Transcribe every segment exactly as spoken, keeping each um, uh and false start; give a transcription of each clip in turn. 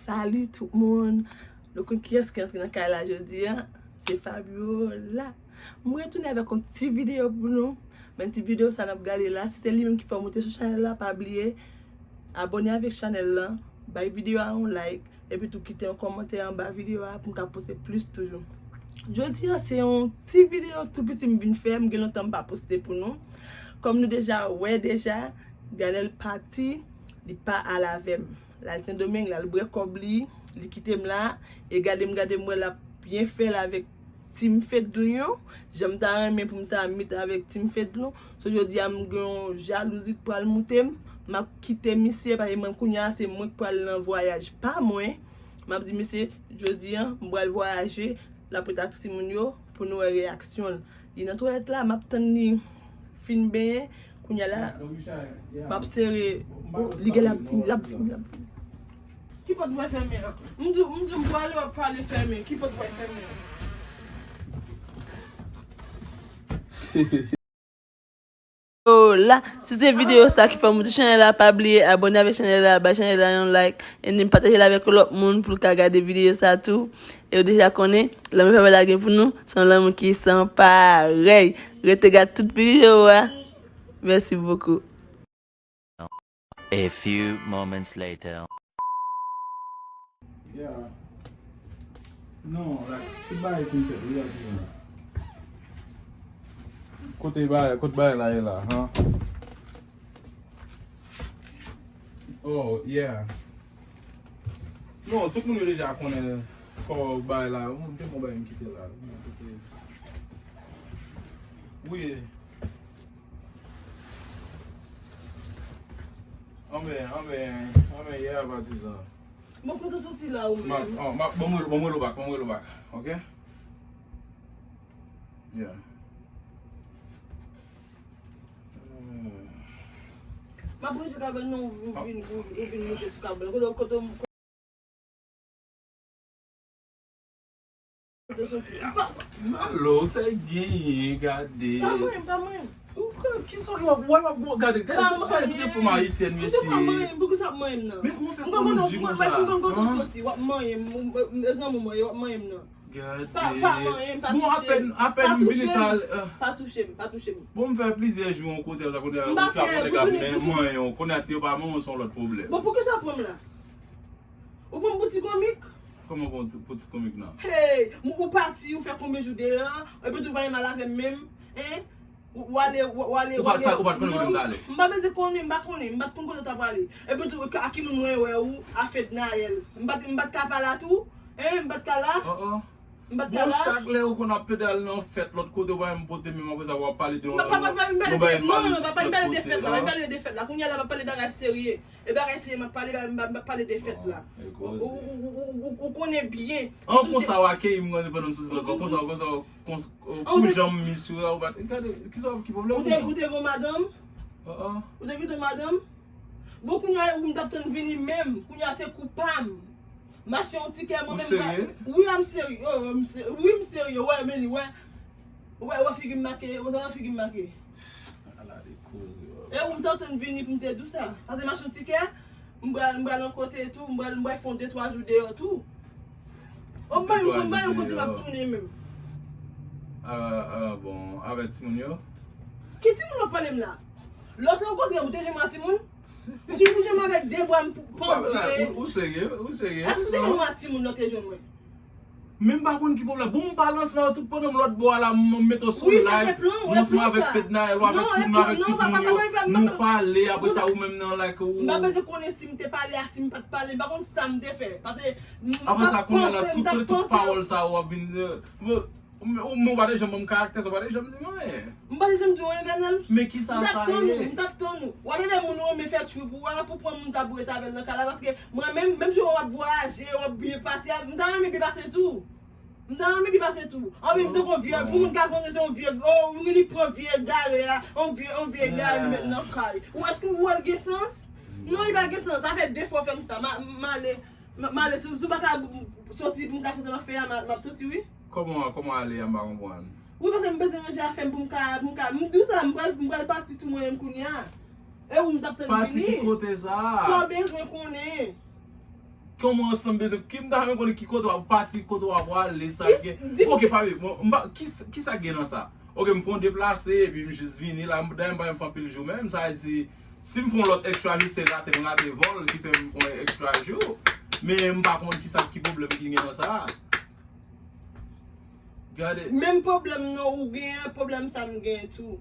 Salut tout moun. Nou konn kiyès ki antre nan kay la jodi a? Se Fabiola. Mwen retounen avèk yon ti videyo pou nou. Men ti videyo sa n ap gade la, si se li menm ki fè w moute sou chanèl la, pa bliye abòne avèk chanèl la, bay videyo a yon like, epi tou kite yon kòmantè anba videyo a pou m ka poste plis toujou. Jodi a se yon ti videyo tou piti m vin fè, m gen lontan m pa poste pou nou. Kòm nou deja wè deja, Ganèl pati, li pa al avè m. L al Sendomeng, l al bwè kòb li, li kite m la, e gade m gade m wè l ap byen fè l avèk Team Fedlion. Jan m ta renmen pou m ta meet avèk Team Fedlion. So jodi a m gen yon jalouzi k pral moute m. M ap kite misye, paske mwen kounye a se mwen k pral nan vwayaj pa mwen. M ap di misye, jodi a m pral vwayaje, l ap ret ak timoun yo pou nou wè reyaksyon l. Li nan twalèt la, m ap tann li fin benyen. Kounye a la, m ap sere. Oh, li gen l ap vini, l ap vini, l ap vini. Ki pòt mwen fèmen an? M di, m di, m pwale, w ap pale fèmen. Ki pòt mwen fèmen an? Hola, si se videyo sa ki fè w moute chanèl la, pa bliye abòne avèk chanèl la, bay chanèl la yon like, and then pataje l avèk lòt moun pou l ka gade videyo sa tou. E w deja konnen, lanmou Fabiola gen pou nou, se yon lanmou ki san parèy. Rete gade tout videyo a. Merci beaucoup. A few moments later. Yeah. Non, like, tout bagay fin fèt, wi, ak nou. Kote bagay, kote bagay la ye la, han? Oh, yeah. Non, tout moun yo deja konnen kò bagay la. Mwen te bon bagay m kite la. Mwen kite. Wi. Anben, anben, anben, yeah, patizan. Bon, kote w soti la ou menm? M ap, oh, m ap, bon, mwen, bon, mwen, lo bak, bon, mwen, lo bak, ok? Yeah. M ap ranje kabann nan, ou vin, ou, ou vin moute sou kabann. Kote, kote, kote w soti? M pa... Malo, sa y genyen, gade. Pa manyen m, pa manyen m. Ou ka, kisa w ap, w ap, w ap gade, gade, gade se de fanm ayisyèn, mesye. Ou te pa manyen m, poukisa w ap manyen m nan? Men kòman fè kò nou di konsa? M konn kote w soti, w ap manyen m, zanmi mwen, w ap manyen m nan. Gade. Pa, pa manyen m, pa touche m. Bon, apèn, apèn m vini tal, euh. Pa touche m, pa touche m. Bon, m fè plizyè jou yon kote, sa kote, ou ta konnen ka men manyen w, konnen si yo pa manyen w, se yon lòt pwoblèm. Bon, poukisa w pran m la? Ou pran m pou ti komik? Kòman pou ti, pou ti komik nan? Hey, ou, ou pati, ou fè konbyen jou deyò, epi tou w pa gen mal avè m menm, hein? Ou, ou ale, ou, ou ale, ou pa t sa, ou pa t konnen kote m t ale? M pa bezwen konnen, m pa konnen, m pa t konn kote w t ap ale. Epi tou, a ki moun mwen wè ou, a Fednaelle? M pa t, m pa t ka pa la tou? Hein, m pa t ka la? Oh, oh. M pa t ka la. Bon, chak lè ou konn ap pede al nan fèt lòt kote, ou pa menm pote menm, apre sa w ap pale de yon, yon bagay manlis lòt kote, hein? Non, non, non, pa, pa, pa pale de fèt la, pa pale de fèt la. Kounye a la, m ap pale bagay serye. E bagay serye m ap pale, m ap, m ap pale de fèt la. Ou, ou, ou konnen byen. An, konsa w akeyi m, pandan m soti lòt bò, konsa, konsa, konsa, kou jan m mis ou la, ou pa t, gade, kisa, ki pwoblèm ou? Ou te, ou te gen madanm? Oh, oh. Ou te kite madanm? Bon, kounye a, ou m t ap tann vini menm. Kounye a, se kou pa m. M achte yon tikè, mwen menm. Ou serye? Wi, I'm serious. Oh, I'm se-, wi, m serye. Wè, men li, wè. Wè, wè figi m make, wè, wè figi m make. Ala de koze, wè. E ou m t ap tann vini pou m te di w sa. Paske m achte yon tikè, m pral, m pral yon kote tou, m pral, m pral fè yon de twa jou deyò tou. O, m pa yon, m pa yon kote m ap tounen menm. Ah, ah, bon, avè timoun yo? Ki timoun w ap pale m la? Lòt rankontre, ou te janm wè timoun? Ou te, ou te janm avèk de bwa m pou pandye? Ou, ou serye, ou serye? Èske ou te janm wè timoun lòt te janm wè? Men m pa konn ki pwoblèm. Bon, m pa nan ansanm avè tout pandan m lòt bò a la, m, m mete w sou live, m ansanm avèk Fednaelle, w avèk tout, m avèk tout moun yo, nou pale, apre sa ou menm nan like ou. M pa bezwen konnen si m te pale a, si m pa t pale, m pa konn sa m te fè. Paske m t ap panse, m t ap panse. Apre sa, kounye a la, tout, tout pawòl sa yo ap vin, euh, Ou, ou, men w pa te janm ban m karaktè sa, w pa te janm di m anyen. M pa te janm di w anyen, Ganèl. Men kisa sa ye? M t ap tann ou, m t ap tann ou. W a tande moun ou renmen fè trip ou a, pou pran moun sa pou ret avè l nan kay la, paske mwen menm, menm jan w ap vwayaje, w ap byen pase a, m ta renmen byen pase tou. M ta renmen byen pase tou. Anpi m tankou yon vye, pou moun ka konnen se yon vye, oh, wi, li pran vye egare a, yon vye, yon vye egare li met nan kay. Ou, èske ou wè l gen sans? Non, li pa gen sans. Sa fè de fwa w fè m sa. M a, m ale. M, m ale, si, si w pa ka soti pou m ka fè sa m ap fè a, m a, m ap soti, wi. Kòman, kòman ale a, m pa konprann? Wi, paske m bezwen ranje afè m pou m ka, pou m ka, m di w sa, m pral, m pral pati tou mwen menm kounye a. E ou m t ap tann vini. Pati ki kote sa? Sa w bezwen konnen. Kòman ansanm bezwen, ki m ta renmen konnen ki kote w ap pati, kote w ap prale, sa gen. Oke, Fabi, bon, m pa, ki, ki sa gen nan sa? Oke, m fè yon deplase, epi m jis vini la, m, dayè m pa menm fè anpil jou menm, sa vle di, si m fè yon lòt extra jou, se rate m rate vòl ki fè m fè yon extra jou. Men m pa konn ki sa, ki pwoblèm ki gen nan sa. Gade. Menm pwoblèm nan ou genyen, pwoblèm sa m genyen tou.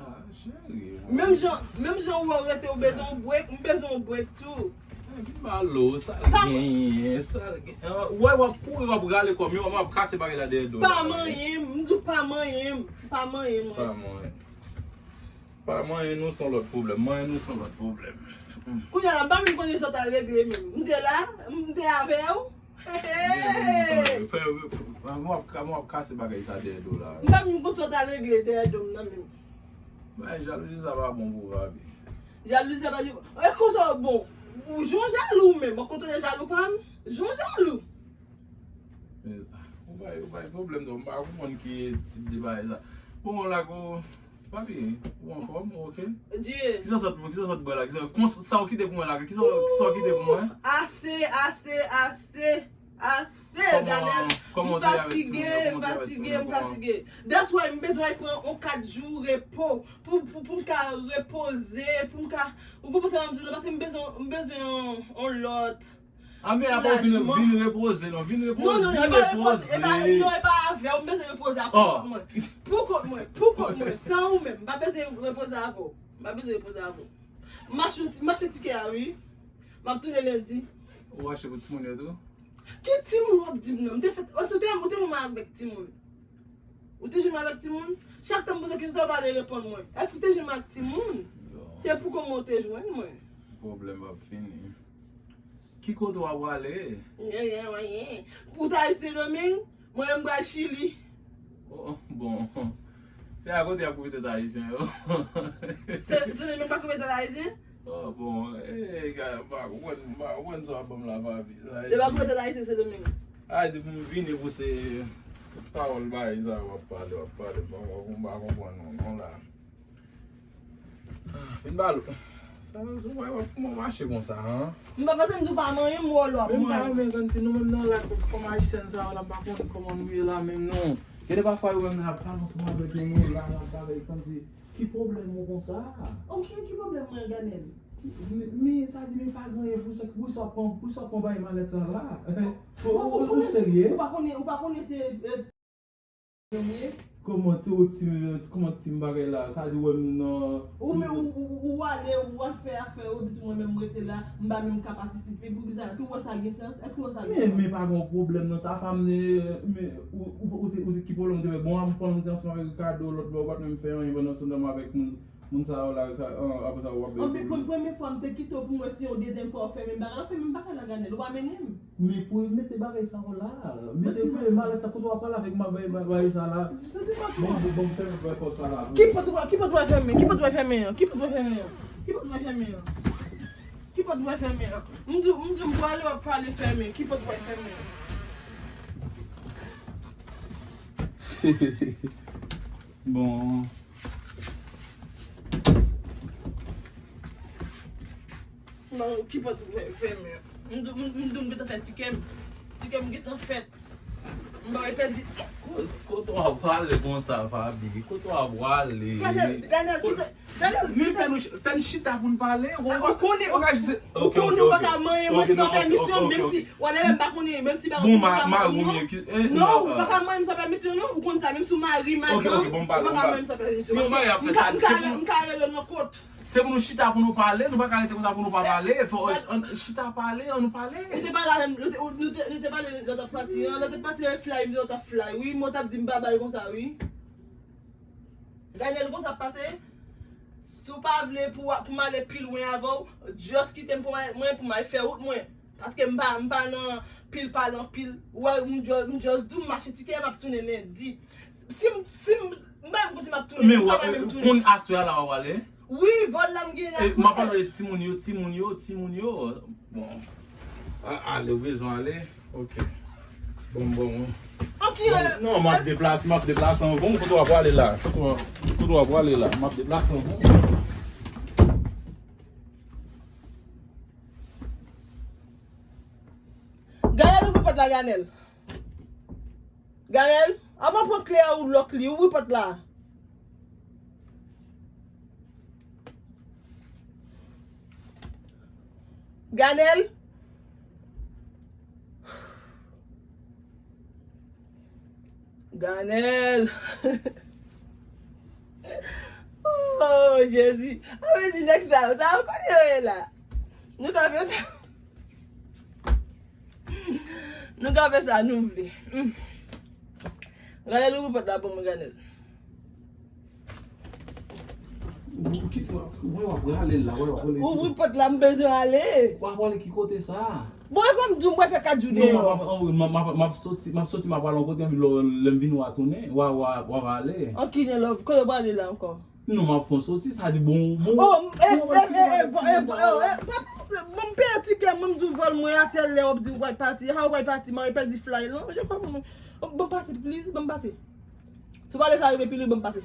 Ah, cheri. Menm jan, menm jan ou wè w rete, ou bezwen yon break, m bezwen yon break tou. Epi malo, sa l genyen, sa l gen-, ah, w wè, w ap kouri, w ap rale kò m, w ap kase bagay la dèyè do. Pa manyen m, m di w pa manyen m, pa manyen m. Pa manyen. Pa manyen nou se yon lòt pwoblèm. Manyen nou se yon lòt pwoblèm. Kounye a la, m pa menm konnen sa w t al regle menm. M te la, m te avè w. Hey, hey. Fè, mwen ap, mwen ap kase bagay sa dèyè do la. M pa menm konn sa w t al regle dèyè do m nan menm. Bay jalouzi sa pa bon pou Fabi. Jalouzi sa pa bon. E konsa w bon. Ou jan jalou menm. Ou kontwole jalou pa m. Jan jalou. Ou bay, ou bay pwoblèm tou. M pa konprann ki tip de bagay sa. Bon, la ko. Papi, ou anfòm, ou oke? Dye. Kisa w sot, kisa w sot bwè la? Kisa, kons-, sa w kite pou mwen la? Kisa, kisa w kite pou mwen? Ase, ase, ase, ase, Danèl. M fatige, m fatige, m fatige. That's why m bezwen pran yon kat jou repo pou, pou, pou m ka repoze, pou m ka, ou konprann sa m ap di w la, paske m bezwen, m bezwen yon, yon lòt. A, men apa w vin, vin repoze, non, vin repoze, non, non, non, vin e pa repoze, repoze. E pa, non, e pa avè w, m bezwen repoze a pou kont mwen. Pou kont mwen, pou kont mwen, san ou menm, m pa bezwen repoze avè w. M pa bezwen repoze avè w. M achte, m achte tikè a, wi. M ap tounen lendi. Ou achte pou timoun yo tou? Ki timoun w ap di m nan? M te fèt, ou te, ou te yon avèk timoun. Ou te jwenn mwen avèk timoun? Chak tan m poze w kesyon sa, ou pa vle reponn mwen. Èske ou te jwenn mwen ak timoun? Non. Se pou kòman ou te jwenn mwen. Pwoblèm p ap fini. Ki kote w ap prale? Anyen, anyen. Ou t Ayiti Sendomeng, mwen menm m pral Chili. Oh, bon. Se a kote y ap koupe tèt Ayisyen yo. Se, Sendomeng pa koupe tèt Ayisyen? Oh, bon, eh, gade, m pa konprann, m pa konprann sa w ap ban m la, papi. Yo pa koupe tèt Ayisyen Sendomeng. A di pou m vini pou se pawòl bagay sa w ap pale, w ap pale, m pa, m pa konprann non, non la. Ah, vin ba l. Sa, sa w ap fè m mache konsa, an? M pa panse m di w pa manyen m, wè w ap manyen. Men m pa renmen konn si nou menm nan la, fanm ayisyèn sa yo la, m pa konn kòman nou ye la menm non. Gen de pafwa yo menm nan ap pale ansanm avèk yon moun la, n ap pale konn si ki pwoblèm ou konsa? Ok, ki pwoblèm mwen, Danèl? Men, men sa di men pa gen anyen pou sa, pou sa pran, pou sa pran bay malèt sa la. Ou, ou, ou serye? Ou pa konnen, ou pa konnen se, euh, mwen ye? Kòman ti, ou ti, kòman ti bagay la? Sa di wè m nan. Ou men, ou, ou, ou, ou ale, ou al fè afè ou, epi tou mwen menm m rete la, m pa menm ka patisipe, pou ki sa, ki ou wè sa gen sans? Èske ou wè sa gen sans? Men, men pa gen pwoblèm nan, sa pa m, men, ou, ou, ou te, ou te, ki pwoblèm ou te fè? Bon, pandan m te ansanm avèk Ricardo, lòt bò, ou pa t menm fè anyen pandan se tan m avèk moun. Moun sa yo la, sa, an, apre sa, w ap veye pou li. Premye fwa m te kite w pou mwen, si yon dezyèm fwa w fèmen, m pa ka fèmen, m pa ka la Danèl, ou pa mennen m. Men pou mete bagay sa yo la, mete, voye malèt sa, kote w ap pale avèk bagay sa la. Bon, bon, bon, fèmen bagay sa la. Ki pòt ou, ki pòt ou fèmen, ki pòt ou fèmen an, ki pòt ou fèmen an, ki pòt ou fèmen an, ki pòt ou fèmen an. M di, m di, m prale, w ap pale fèmen, ki pòt ou fèmen an. Bon. Bon, ki pòt ou fèmen? M di w, m, m di w, m gentan fè tikè m. Tikè m gentan fèt. M pa wè pèdi. Ko-, kote w ap prale konsa, Fabi? Kote w ap prale? Danèl, Danèl, kite, Danèl, men kite. Fè nou ch-, fè n chita pou n pale. Ou konnen, ou konnen ou pa ka manyen mwen san pèmisyon, menm si Whatever, m pa konnen, menm si bagay ou pa konnen non. Non, ou pa ka manyen m san pèmisyon non, ou konn sa, menm si w mari, madanm, ou pa ka manyen m san pèmisyon. Si yon bagay ap fèt, m ka, m ka, m ka rele w nan kot. Se pou nou chita pou nou pale, nou pa ka rete konsa pou nou pa pale. Fò, ann chita pale, ann nou pale. Ou te pale avè m, nou te, nou te, nou te pale lòt ap pati an, lòt ap pati an fly, lòt ap fly, wi, mwen t ap di m babay konsa, wi. Daniel, ou konn sa k pase? Si w pa vle pou, pou m ale pi lwen avè w, just kite m pou mwen, pou m al fè wout mwen. Paske m pa, m pa nan pil pale anpil. Ou wè, m just, m just di w m mache tikè, m ap tounen lendi. Si m, si m, m pa menm kote m ap tounen, m pa menm tounen. Men w ap, konn aswè a la w ap ale? Wi, vòl la m gen aswè. M ap pale de timoun yo, timoun yo, timoun yo. Bon. A, ale, ou bezwen ale? Ok. Bon, bon. Ok, bon, euh, non, m ap deplase, m ap deplase anvan w. Kote w ap prale la? Kote w ap, kote w ap prale la? M ap deplase anvan w. la, Ganèl. Ganèl, avan pran kle a ou lòk li, ouvri pòt la. Ganèl. Ganèl. Oh, Jezi. A vle di nèg sa yo, sa yo kote yo ye la. Nou ka fè sa. Nou ka fè sa nou vle. Hmm. Ganèl, ouvri pòt la pou mwen, Ganèl. Ou kit w ap, w ap rale l la, w ap rale. Ouvri pòt la, m bezwen ale. W ap rale ki kote sa? Bon, e kòm di w, mwen fè kat jou deyò. Non, m ap, m ap, m ap, m ap soti, m ap soti, m ap ale yon kote, lè, lè m vini, w a tounen, w a, w a, w a ale. An kijan love, kote w prale la ankò? Non, m ap fè yon soti, sa di bon, bon. Oh, e, bon, e, e, e, bon, e, bon, e, e, pa panse, bon, m peye tikè, mwen m di w vòl mwen atèl lè w ap di w pral pati, ha w pral pati, m pèdi fly lan, je kwè bon, bon, bon pase, please, bon pase. Si w pale sa rive pi lwen, ban m pase.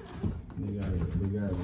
Degaje, degaje.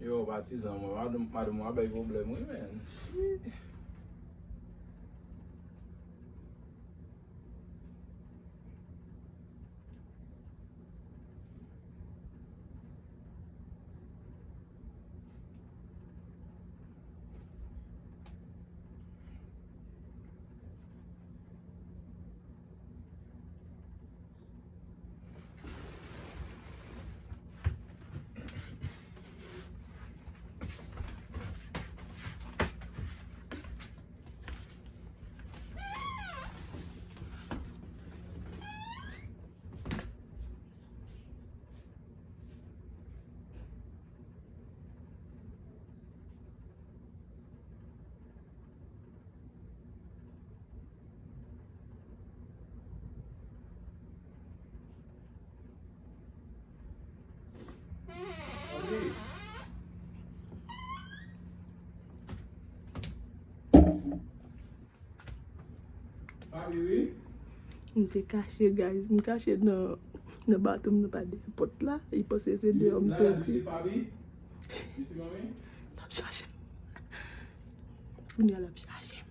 Yo, patizan mwen, madanm, madanm mwen ap bay pwoblèm, wi, men. Faby, wi. M te kache, guys. M kache nan, nan bathroom nan pa dèyè pòt la. Li panse se deyò m soti. L ap chache Faby? L ap chache m. Kounye a l ap chache m.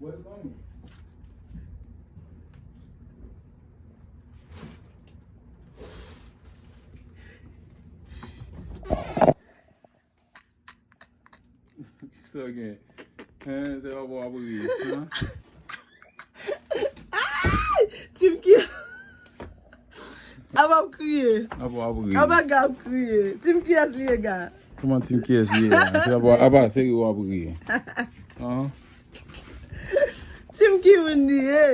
Where's mommy? Kisa w gen? Hein, se pa pou w ap ri, hein? Ay! Team Kiyès. Aba ap kriye. Apa w ap ri? Aba ga ap kriye. Team Kiyès li ye, ga? Kòman Team Kiyès li ye? Se apa, apa seri w ap ri? Hein? Team ki moun li ye?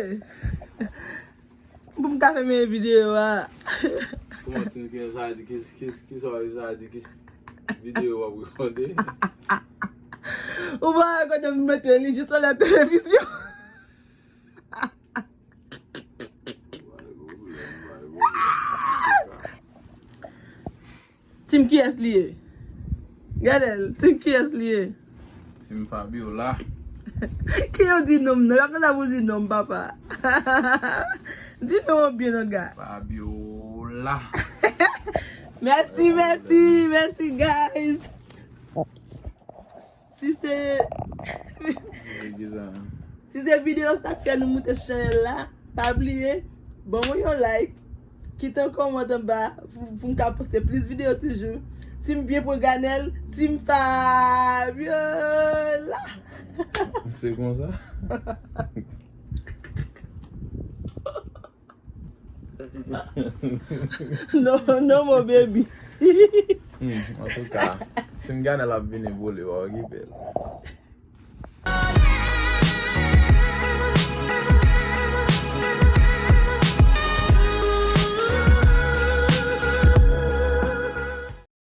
Pou m ka fèmen videyo a. Kòman Team Kiyès sa di ki, ki, ki sa sa di ki videyo w ap rekòde? Ou pa wè kote m mete li jis anlè televizyon. Team kiyès li ye? Gade l, team kiyès li ye? Team Fabiola. Ki yo di non m nan? Yo konn sa pou di non m, papa. Di non m byen, non, gars. Fabiola. Mèsi, mèsi, mèsi, guys. Si se Gizan. Si se videyo sa k fè nou moute sou chanèl la, pa bliye ban mwen yon like, kite yon kòmantè anba pou pou m ka poste plis videyo toujou. Si m byen pran Ganèl, team Fabiola. Se konsa? No, no more baby. Hmm, antouka, team Ganèl ap vini boule, w a okipe l.